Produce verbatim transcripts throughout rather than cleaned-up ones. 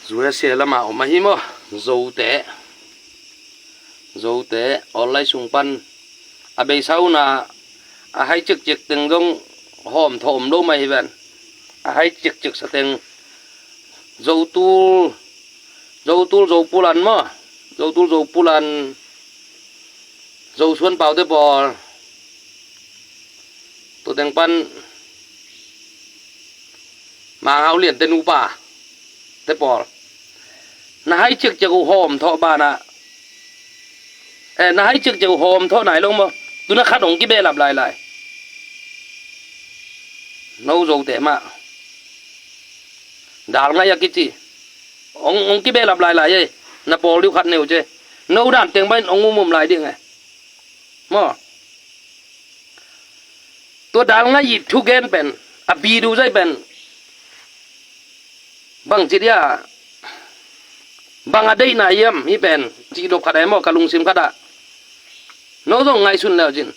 Zuasia lama om ahi maw? Zote, Zote online sung pan a beisa una a hai cikcik teng zong hawm thawh om lo mai hi ven. A hai cikcik sa teng Zotul, Zotul Zopulan maw? Zotul Zopulan, Zosuan Paute pawl, tua teng pan Mang Hau Lian te nupa te pawl, na hai cikcik uh hawm thawh banah, eh, na hai cikcik uh hawm thawh nai lo maw? Tuna khat hong kibehlap lailai. No Zote mah dal ngaih a kici hong, hong kibehlap lailai ei. Na pawl diu khat neu ce. No dan teng bain hong umum lai ding e maw? Tua dal ngaih i thugen pen, a video zaih pen bangci dia, bang a deihna hiam hih pen, cihnop khat e maw, ka lungsim khatah. No zong ngaihsun leu cin,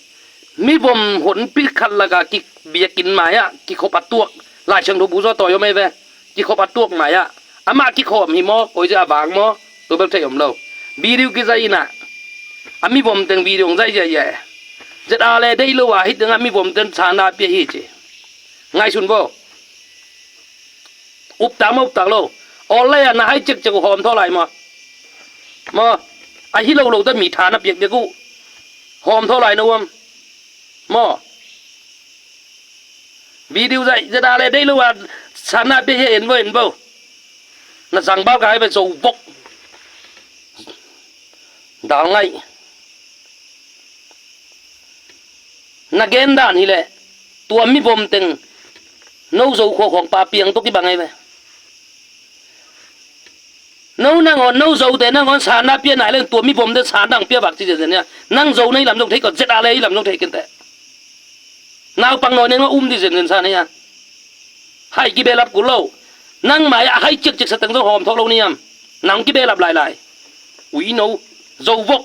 mivom honpi khat laka kibiakin mai-ah kikhop a tuak, Lai Siangtho bu zaw tawi om ei ve. Kikhop a tuak mai-ah amah kikhawm hi maw, koici a vang maw, tua bel thei om lo. Video kizaih inah a mivom teng video hong zaih ziahziah e. Zet a le deih lo a hih tengah mivom ten sana pia hi ci. Ngaihsun vo. Uptak maw, uptak lo? Online ah na hai cikcik uh hawm thawh lai maw? Maw? Ahi lo lo ta mi tha na piakpiak uh hawm thawh lai na uam maw? Video zaih, zet a le deih lo a sana pia hi, en vo, en vo. Na zang bal ka hai ve, zo vok. Dal ngaih. Na gen dan hileh tua mivom teng no Zo khua khawng pa piang tawh kibang ahi ve. No nangawn, no Zote nangawn sana pia nai leng tua mivom ten sana dang pia vak ci zenzen ia. Nang Zo na hi lam zong thei kawh, zet a le hi lam zong thei kenteh. Naupang nawi nen ngah um di zenzen sa nei a. Hai kibehlap kul lo. Nang mai a hai cikcik sa teng zong hawm thawh lo ni am? Nang kibehlap lailai. Ui no, zo vok.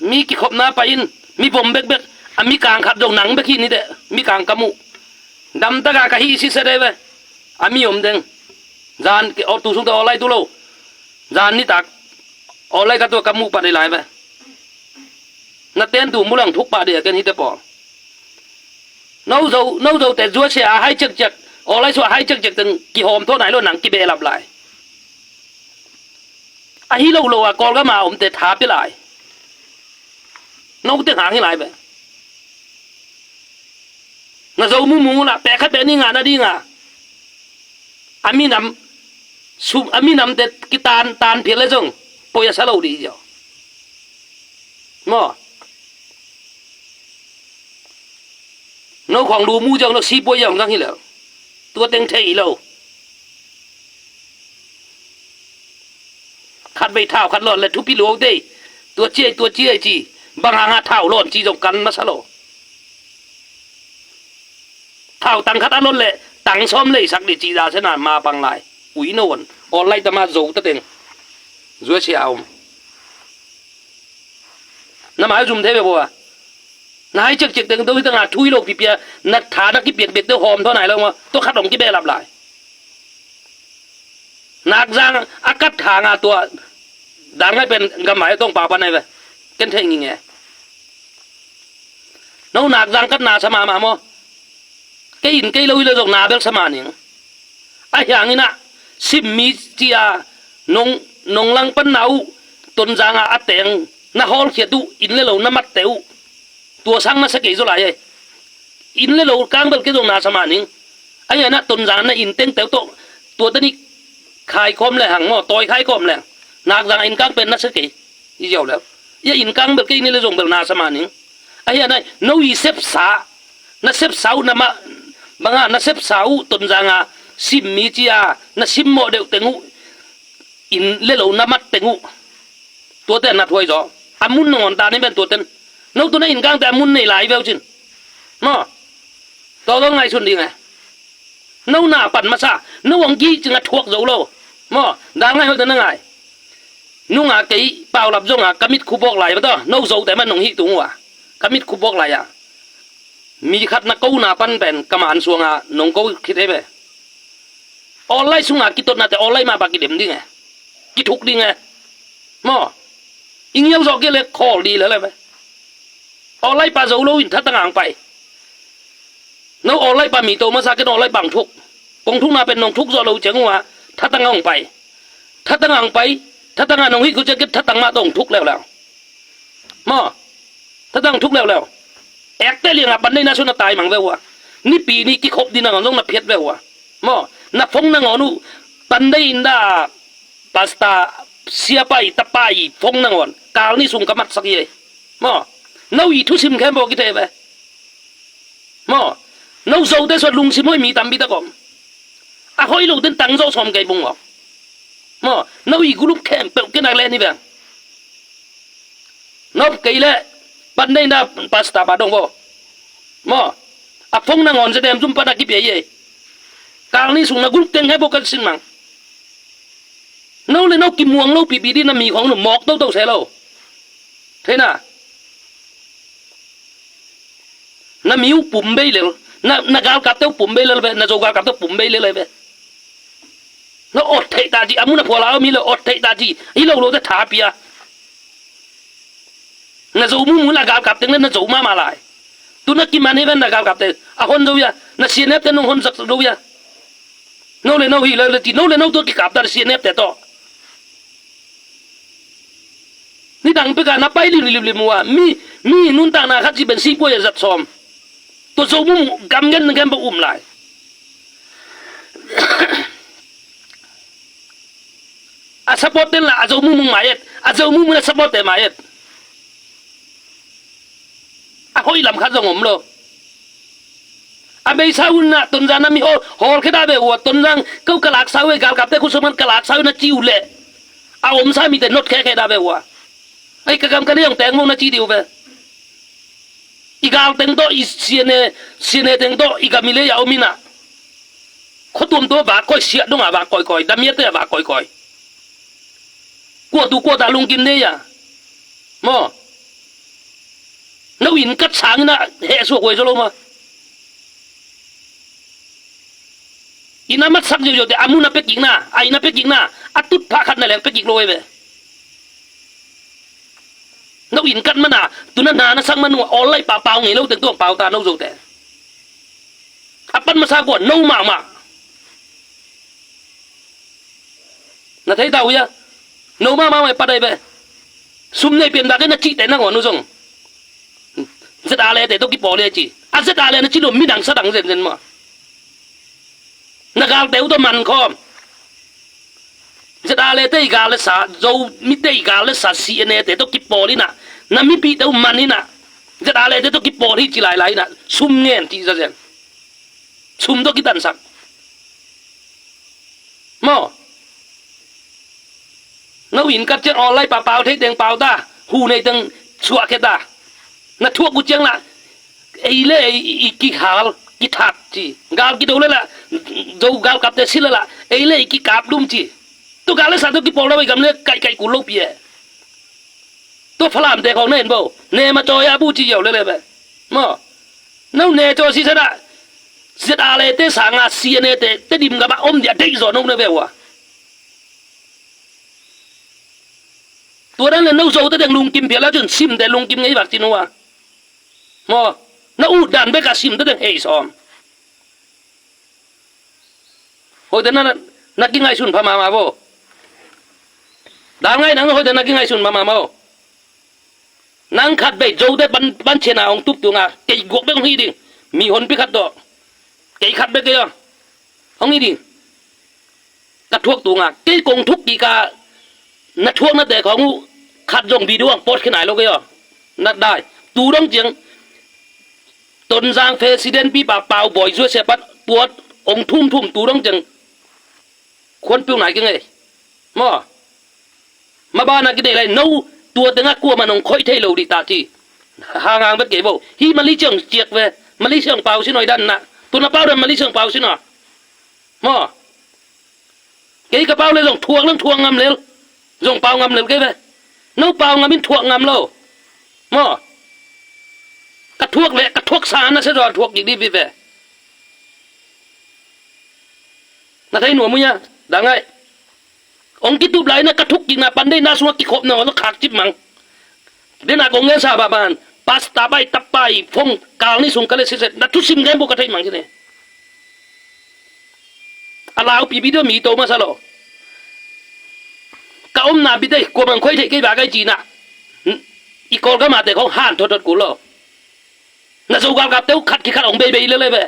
Mi kikhopna pai in, mi vom bekbek, a mi kang khat zong nang bek hi ni teh, mi kang ka muh. Damtaka ka hih sisa dei ve. A mi om deng. Zan, tu sung teh awlai tu lo. Zan nitak awlai ka tua ka muh pat hi lai ve. Na ten tu mulang thuk pah dei a ken hite pawl. No zo, no zo teh zuasia a hai ciakciak, awlai sua a hai ciakciak teng kihawm thaw nai lo nang kibehlap lai. Ahi lo lo a Kawlgam a omte tha pia lai. No teng hang hi lai ve. Na zo mumung uh lah pek khat pek ni ngah na ding a, a minam sum, a minamte kitan tan phial le zong poi a sa lo dih ziau. Maw? No khawng lu mu ziau, no si poi ziau zang hi lo. Tua teng thei hi lo. Khatvei thau khat lawn le thupi luau dei. Tua ciai, tua ciai ci. Bang hanga thau lawn ci zong kan masa lo. Thau tang khat a lawn le tang sawm leisak dih ci za sena ma pang lai. Ui no on. Online tama zo ta teng. Zuasia a om. Na mai zum thei ve bo a. Na hai ciakciak teng do hi tanga thui lo pipia, na tha na kipiak bek teu hawm thaw nai lo ma. Tua khat om kibehlap lai. Nakzang a kat tha nga tua dan ngai pen gam mai tong pau pan nai ve. Ken thei nginge. No nakzang kat na sa mahmah maw? Kei in kei lo hi lo zong na bel sa mah ning. A hiang inah simmi cia nong, nong lang pan na uh Tonzang a a teng na hawlkhiat uh, inn le lo na matte uh. Tua sang na sa kei zaw lai e. Inn le lo kang bel kei zong na sa mah ning. A hianah Tonzang na inn tengteu tawh tua tani khai khawm le hang maw, tawi khai khawm le hang. Nakzang a inn kang pen na sa kei. I ziau leu. Ia inn kang bel kei ni le zong bel na sa mah ning. A hianah no i sepsa, na sepsa uh na mah banga na sepsa uh Tonzang a simmi cia na simmawh deuh teng uh, inn le lo na mat teng uh. Tuate na thuai zaw. A mun nangawn ta ni ben tuaten. No tuna inn kangte a mun nei lai veu cin. Maw? Tua zaw ngaihsun ding e. No na pan masa. No ang gih cing a thuak zo lo. Maw? Dal ngai hoih tana ngai. Nunga kei paulap zonga ka mit khubawk lai va taw. No zote man nong hih tung uh a. Ka mit khubawk lai a. Mi khat na ko na pan pen ka man suanga nong ko khit e ve. Awllai sunga kitotnate awllai mah pa kidem ding e. Kithuk ding e. Maw. I ngial zawh kei le khawl dih lel e ve. Awllai pa zo lo in thatang ang pai. No awllai pa mi to masa ken awllai pa ang thuk. Kong thukna pen nong thuk zawh lo ciang uh a thatang ang pai. Thatang ang pai. Thatang a nong hih ko ciang ken thatang mah tawh ang thuk leuleu. Maw. Thatang thuk leuleu. Ekte lianga pan nei na suna tai mang ve uh a. Nipi ni kikhop dina ngon zong na phiat ve uh a. Maw. Na phone nangawn uh pan nei inda pasta siapai tapai phone nangawn kal ni sung ka matsak hi ei. Maw. No i thusim khempeuh kithei ve. Maw. No zote suat lungsim hoih mi tampi tak om. A hoih loten tang zawh sawm kei bung maw. Maw. No i gulup khempeuh kei nak len hi veng. Nop kei le pan nei na pasta pa dong vo. Maw. A phone nangawn zetem zum pan a kipia hi ei. Kal ni sung na gulup teng khempeuh kan sin mang. No le no kimuang lo pipi di na mi khong nu mawk toto se lo. Thei na. Na mi uh pum bei lel. Na, na galkapte uh pum bei lel ve. Na zo galkapte uh pum bei lel ve. Na ot theih ta ci. A mun a phual a om hi lo ot theih ta ci. Hi lo lo te tha pia. Na zo mumu na galkap teng le na zo mahmah lai. Tu na kiman hi ven na galkapte. A hon zo ia. Na C N F te nong hon zak zo ia. No le no hi lo le ci. No le no tua kikap ta C N F te tawh. Nidang peka na pai limlimlim uh a mi, mi nuntakna khat ci pen sihpuai a zat sawm. Tua zo mum gamgen na gen ba um lai. A support ten la a zo mum mung mai et. A zo mum na support te mai et. A hoih lam khat zong om lo. A beisa unna Tonzang na mi hawl hawl kheda be uh a Tonzang ko ka laksa uh e galkapte khusum kan ka laksa uh na ci uh leh a omsa mite not khe kheda be uh a. Ai ka gam ka ne ong teng mo na ci di uh ve. I gal teng tawh i siane siane teng tawh i gam i lei a om ina. Khuatuam tua vak koi siah donga vak koikoi damiate a vak koikoi. Kuatu kuata lungkim nei a. Maw. No in kat sangin a heh suak huai zaw lo ma. Ina matsak ziauziau te a mun a pekikna a ina pekikna a tutphah khat na leng pekik lo huai ve. No in kat mana tuna na na sak manu a awllai pa pau ngei lo teng tuang pau ta no zo te. A pan masa kua no mahmah. Na thei ta uh ia. No mahmah mai padai be. Sum nei pian bak e na cihte nangawn uh zong. Zet a lete tawh kipawl e ci. A zet a le na ci lo midang sadang zenzen maw. Na galte uh tawh man khawm. Zet a lete i gal le sa, zo mite i gal le sa si e nete tawh kipawl ina. Na mipihte uh man ina. Zet a lete tawh kipawl hi ci lailai ina. Sum ngen ci zazen. Sum tawh kitansak. Maw. No in kat ciang awllai pa pau thei teng pau ta. Hu nei teng suah khe ta. Na thuak uh ciang la. Ei le ei i kihal kithat ci. Gal kido le la. Zo galkapte si le la. Ei le ei kikap lum ci. Tu gal le sa tu kipawl la bei gam le kaihkaih kul lo pi e. Tua Falamte khawng na en bo ne ma cawi a bu ci yau lele be. Maw. No ne caw si sana. Zet a lete sanga si e nete te dim gama om dia deih zaw no ne be ua. Tua dan le no zo te deng lungkim pial a cun simte lungkim ngei vak ci no ua. Maw. Na ut dan beka simte deng hei sawm. Hoite na, na kingaihsun pha mahmah vo. Dal ngai nang hoite na kingaihsun pha mahmah vo. Nang khat bei zote pan, pan ciana hong tup tunga kei guak bek hong hi ding. Mi honpi khat tawh kei khat bek kei aw hong hi ding. Ka thuak tunga kei kong thuk kika na thuaknate khawng uh khat zong video ang pawt khinai lo kei aw. Na dai tu dong ciang Tonzang President pipa pau bawi zuasia pat puat ong thumthum tu dong ciang khuanpiu nai kingei. Maw. Mabana kidei lai no tua tengah kuaman ong khoih thei lo dih ta ci. Hanghang vet kei bo hi Malaysia ong ciak ve. Malaysia ong pau sin oi dan na tuna pau dan Malaysia ong pau sin aw. Maw. Kei ka pau le zong thuak leng thuak ngam lel. Zong pau ngam lel kei ve. No pau ngam in thuak ngam lo. Maw. Ka thuak le ka thuak sa na se zaw thuak kik dih bih ve. Na thei nuam uh hia? Dang ai. Hong kitup lai na ka thuk kikna pan deihna sungah kikhopna aw lo khak cip mang. Dena kong ngen sa bang ban pasta bai tapa i phone kal ni sung ka le siset na thusim ngen bu ka thei mang ci ne. A lau pipi deuh mi to masa lo. Ka omna bite kua mang khoi thei kei ba kai ci na. I Kawlgam a te khong han thot thot kul lo. Na Zo galkapte uh khat kikhat hong beibei lele be.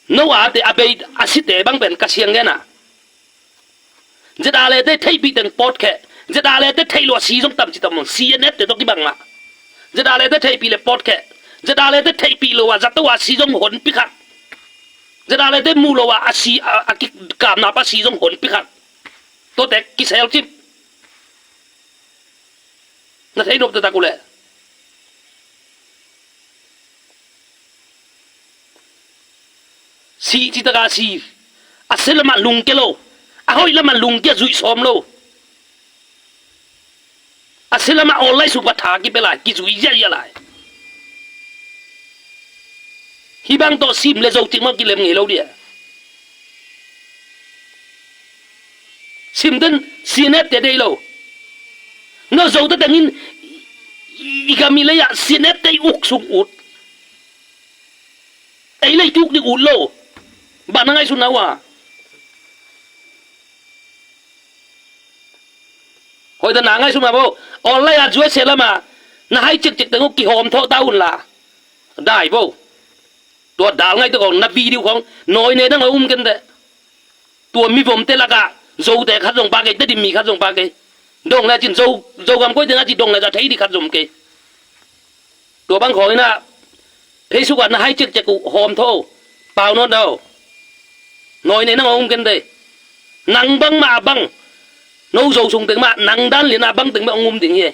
No a te a bei a site bang pen ka siang gen a. Zedale te theihpih teng pawtkheh. Zedale te theih lo a si zong tam ci tam mong. C N F te tawh kibang mah. Zedale te theihpih le pawtkheh. Zedale te theihpih lo a zato a si zong honpi khat. Zedale te muh lo a a si a, a kikamna pa si zong honpi khat. Tuate kisel cip. Na thei nop taktak uh leh. Si ci taka si. A sia lamah lungkia lo. A hoih lamah lungkia zuih sawm lo. A sia lamah awl lai suk pa tha kipia lai, kizuih ziahziah lai. Hih bang tawh sim le zo cik mah kilem ngei lo dia. Sim den C N F te dei lo. No zo te tengin i gam i lei ah C N F te i uk sung ut. Ei lei tuk ding ut lo. Bang na ngaihsutna uh a. Hoih ta na ngaihsutna bo. Online a zuai se lama na hai cikcik teng uh kihawm thawh ta un la. Dai bo. Tua dal ngaih te kong na video kong nawi ne dang a um ken te. Tua mivomte lakah Zote khat zong pa kei, Tedim mi khat zong pa kei. Dong le cin Zo, Zogam koite na ci dong le za thei di khat zong kei. Tua bang khawng inah Facebook ah na hai cikcik uh hawm tho. Pau nawn tho. Nawi nei nang a um ken dei. Nang bang mah a bang. No Zo sung teng mah nang dan lian a bang teng mah a um ding hi.